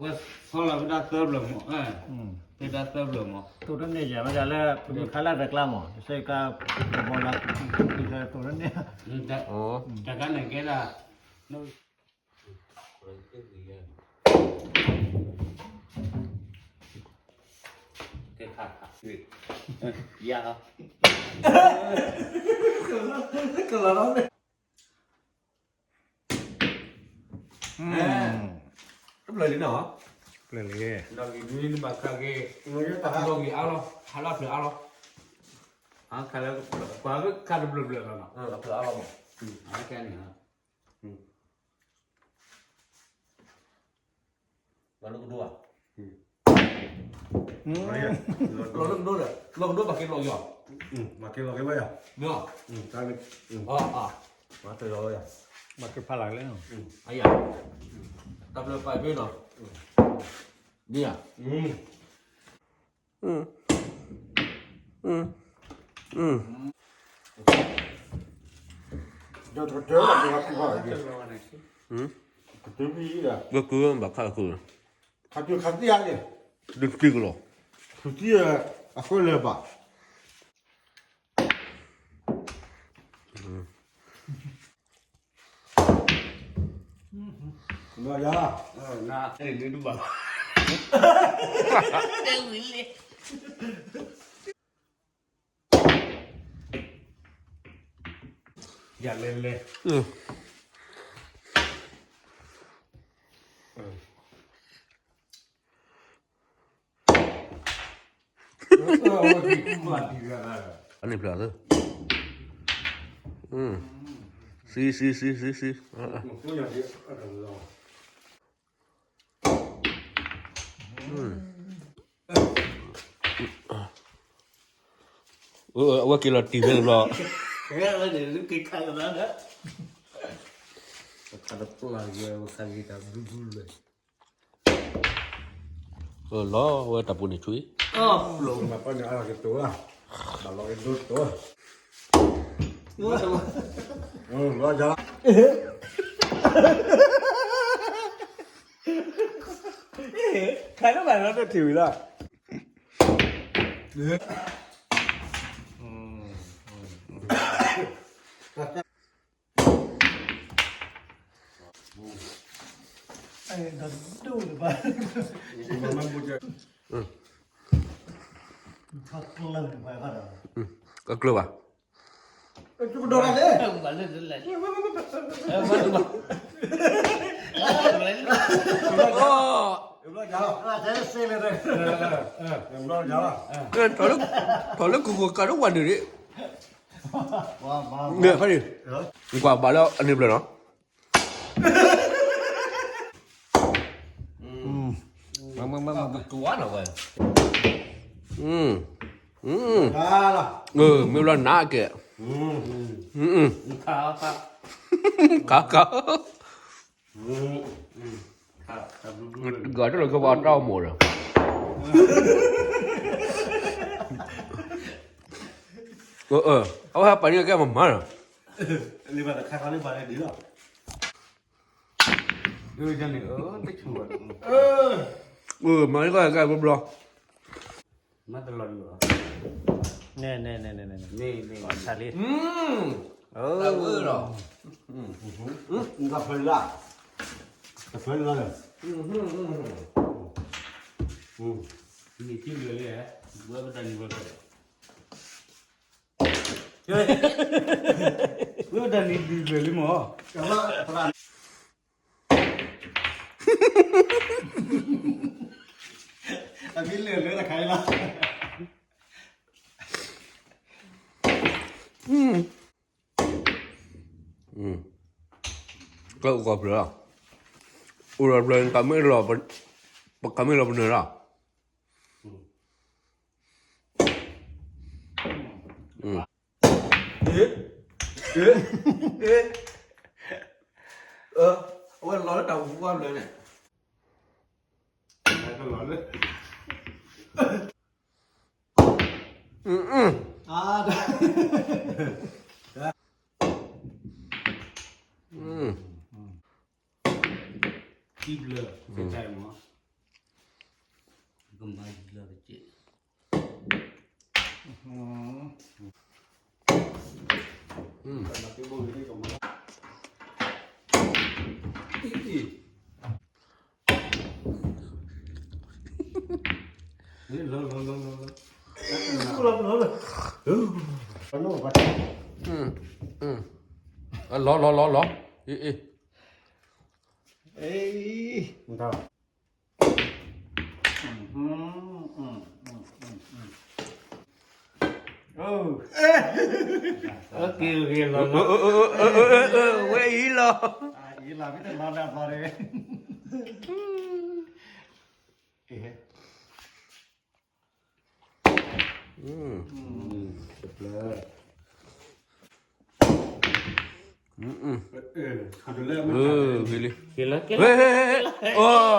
ဝဲဆီလီၤဝဲဒၣ်သၢဘျၢၣ်မး, ဝဲဒၣ်သၢဘျၢၣ်မး, တိၢ်တန့ၢ်ယၤဝဲဒၣ်လၢ ပကခါလၢတကျါမး တစဲးကါ ဘီလၢ တိၢ်တန့ၢ်, တခါန့ၣ်ကဲဒၣ် ယၤ ကလီၤလီၤန့ၣ်, တဖျၢၣ်လံနီၤ, ဖျၢၣ်လံ, ဒီးဂ့ၤဒုနဘၣ်ခါဂ့ၤ, ဒီးဂ့ၤအါလီၤ, ဟးလီၤဖျၢၣ်အါလီၤ, ခါလၢ ပှၤခါတဘျၢၣ်ဘျၢၣ်လီၤနီၤ, ဖျၢၣ်အါလီၤမး, အါခဲန့ၣ် လီၤလၢကဒိၣ်ဧါ, လီၤလၢကဒိၣ်ဒီး လီၤကဒိၣ်ဘၣ်က့ၤလီၤယီၤ, ဘၣ်က့ၤလီၤက့ၤဝဲယၤ, မ့ၢ်, ဘၣ်က့ၤလီၤဝဲယၤ, ဘၣ်က့ၤဖးလၢ်လၢ, အယၤ, တၢ်ဘျၢပာ်ဘ့ၣ်နီၤ, မ့ၢ်ဧါ, ကတၢၢ်ဘၣ်ကတၢၢ်ဘၣ်, ကတၢၢ်ဘၣ်, ခးတုၤခးသံၣ်ဧါန့ၣ်, ဒုးတံၢ်ကလီၤ, ခူတံၢ်, အဃိလဲၤဘၣ် ဘျီယၤ, နတဘၣ်, တဲဝံၤလံ, ယၤလဲၤလဲၤ အန့ၣ်ဖျါသၢ, စံစံစံစံစံ, အဝဲက့ၤလီၤတံၢ်ဖဲန့ၣ်ဘျီ, ခါတပျၢ်ယဲ ခါဂ့ၤတၢ်ဘျုးဘျုးလၢ လီၤဝဲတၢ်ပူၤန့ၣ်ဆွံ, ဘၣ်လီၤကဒိၣ်တိၢ်, လီၤယၤ, ခါလၢဘၣ်လီၤတထံၣ်ဝံၤလီၤ. ကကျိၤဘၣ်, ထီၣ်လၢကူၢ်ကူၢ်ကးတဝၤန့ၣ်ဒၣ်, ကွၢ်ဘၣ်လၢအန့ၣ်ဘျီနီၤ, မ့ၢ်ဘျီနးကဲ, ခါခါ, ဂၤတလီၤကဘၣ်တၢ်အိၣ်မိၣ်ဒီး, အဝဲဟဲပာ်န့ၢ်ကဲမမါလီၤ, မၤကဲကဲဘျီဘျီ, န့ၣ်န့ၣ်န့ၣ်န့ၣ်န့ၣ်, တၢ်လံ, တၢ်ဖျၢၣ်လၢ, တၢ်ဖျၢၣ်လၢ, န့ၣ်ကံဘျၢၣ်လံ, ဝဲပတၢ်နံၤဘျၢၣ်, ဝဲပတၢ်နံၤဘျၢၣ်လံမး, အမ့ၢ်လၢာ်လၢတခါအံၤလီၤ, ကအိၣ်ကီၢ်ဖျၢၣ်လီၤ, အိၣ်ဒီးဖျၢၣ်န့ၣ် ပကမ့ၢ်လီၤပနၢၤလီၤ, အဝဲလီၤလၢတၢ်ပူၤကွၢ်ဖျၢၣ်န့ၣ်, ကံဘျၢၣ် ကဲမး, ကမၤယံၤလီၤတက့ၢ်. လီၤလီၤလီၤလီၤ အ့ၣ် အ့ၣ် ဝဲအံၤလီၤ အံၤလီၤ မ့ၢ်တလီၤဒၣ်ဖီတဂ့ၤ ကဲလၢ ကဲလၢ ကဲလၢ ကဲလၢ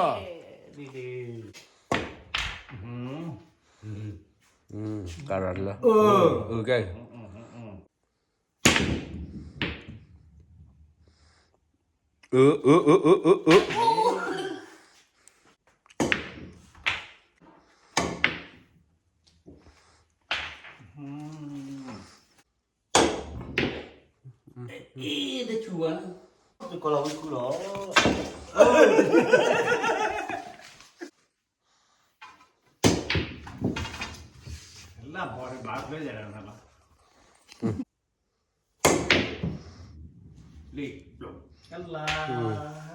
အၢ အၢ အၢ အၢ အၢ အၢ အ့ တဆူၣ်ဝဲ တကီၢ်လီၤဝဲခူလီၤ လၢဘီတဘၣ်ဖျၢၣ်ယၤလီၤ လံ ကလါ လံ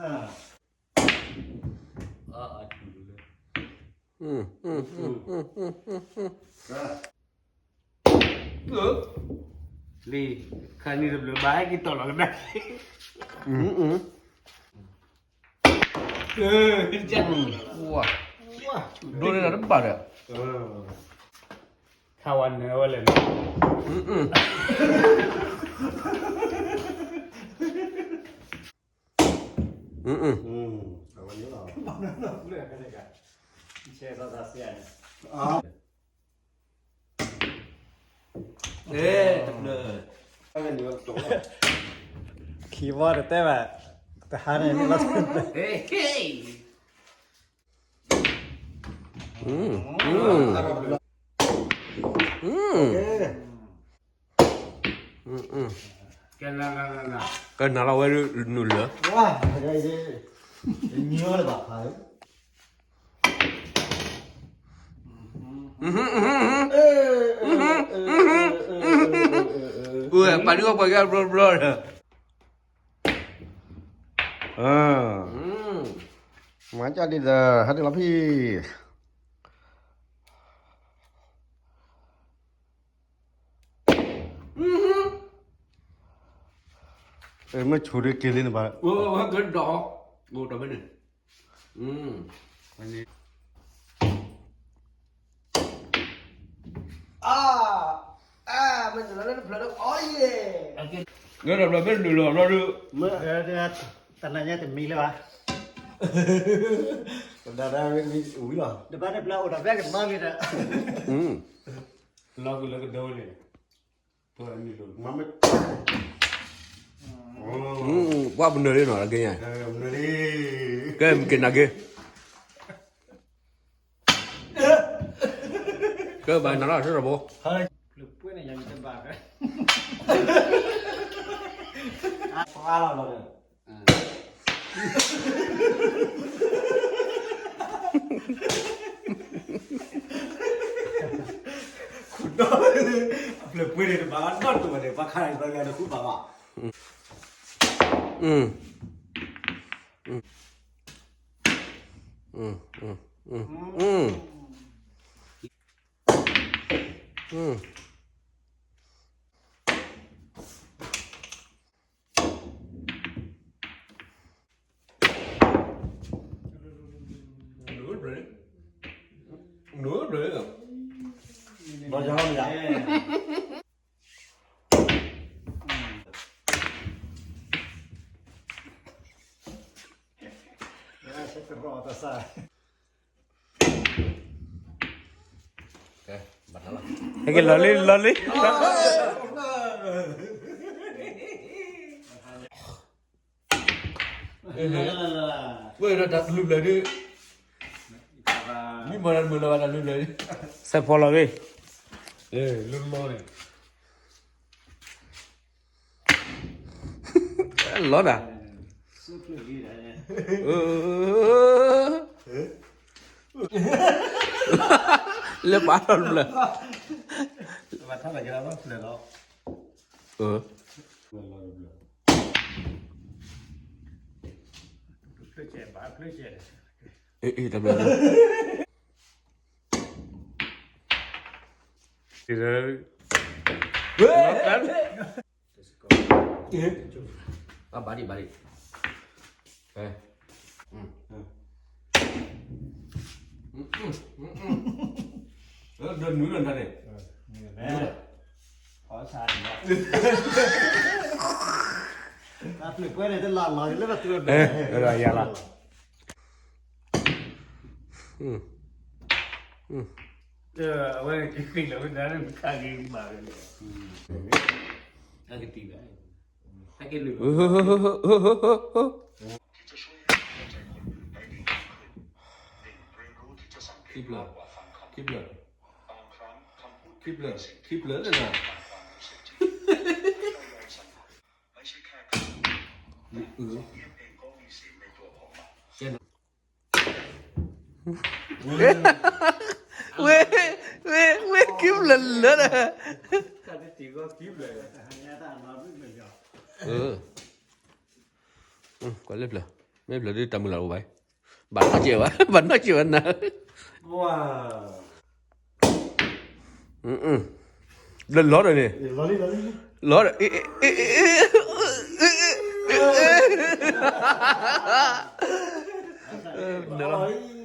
ခါနံၤတဘျုးဘၣ်ဟဲက့ၤတီၢ်လီၤကဒါ ဒိးန့ၢ်တၢ်တဘၣ်ဒီး ခါဝဲနၢၤဝဲလဲၣ် ခံဝီတတဲဘၣ် တဟါန့ၣ် ကနၤလီၤဝဲနုာ်လၢ ညီလၢဘၣ်ဖး ပှၤဒုးပှၤကဘျီဘျီဒီး မၤကၢ်ဒ်ဒီး ဟဲဒ်လီၤဖံ မ့ၢ်ဆူၣ်ဒ်က့ၤလံနဘၣ် ကဒီး ကဒီးဖဲန့ၣ် အါ အါ မ့ၢ်တလီၤလၢတဖျၢၣ်လၢအီၤယဲၢ် လၢတဖျၢၣ်မ့ၢ်တနုာ်လီၤဘျီဒီး မ့ၢ် တနၤညါတမံၤလၢၤဘၣ် တဒါဒါမ့ၢ်ဝံၤလီၤ တဘၣ်တဖျၢၣ်အိၣ်ဒီးဖဲကမၤဂ့ၤဒီး လီၤကလၢကဒိန့ၣ် ပှၤပနၢၤလံနီၤ ကဲညါ ကဲမ့ၢ်က့ၤနၤက့ၤ ကဲဘၣ်နၤလီၤ ဆၢထီၣ်ဘိ လၢပှဲၤန့ၣ် ယၤမ့ၢ်တဘၣ် အါလီၤလီၤ ခိၣ်ဒီ အပျဲၢ်ပှ့ၤန့ၣ်တဘၣ်ဒီးတဝဲန့ၣ် ပှၤခါန့ၣ် ပှၤဂၤတဃုဘၣ်ဘၣ် ဟဲက့ၤလီၤလံ လီၤလံ ဝဲဒၣ်တၢ်တလူၢ်ဘျၢဒုး မ့ၢ်မၤတၢ်တမုာ်လၢၤဘၣ်တၢ်မုာ်လၢၤ, စဲးဖီလီၤဝဲ, လီၤတၢ်, လၢပာ်ထီၣ်တဘျၢၣ်, အ့ၣ် တဘျၢၣ်, ဘၣ်ဒံး ဘၣ်ဒံး, ဒၢနုာ်လီၤန့ၣ်, တၢ်ပျုၢ်ကွဲန့ၣ် တလီၤလီၤလၢပသူ, ယၤလီၤ, အဝဲက့ၤလီၤဝဲဒၣ်လၢမခါဂ့ၤမး, တၢ်ကတံၢ်ဘၣ်, တၢ်ကလုၢ်ဘၣ်, ခံဖျၢၣ်, ခံဖျၢၣ်, ခံဖျၢၣ်, ခံဖျၢၣ်လၢနၤ, ဝဲ, ဝဲ, ဝဲ, ခံဖျၢၣ်လၢနၤ, ကွၢ်လၢဖျၢၣ်, မ့ၢ်ဖျၢၣ်ဒုးတၢ်မုာ်လၢ်အိၣ်ဘၣ်, ဘၣ်နီၢ်ကဲးဘၣ်, ဘၣ်နီၢ်ကဲးဘၣ်နၤ, လၢလီၤဒီးန့ၣ်, လီၤဒီး, နလီၤ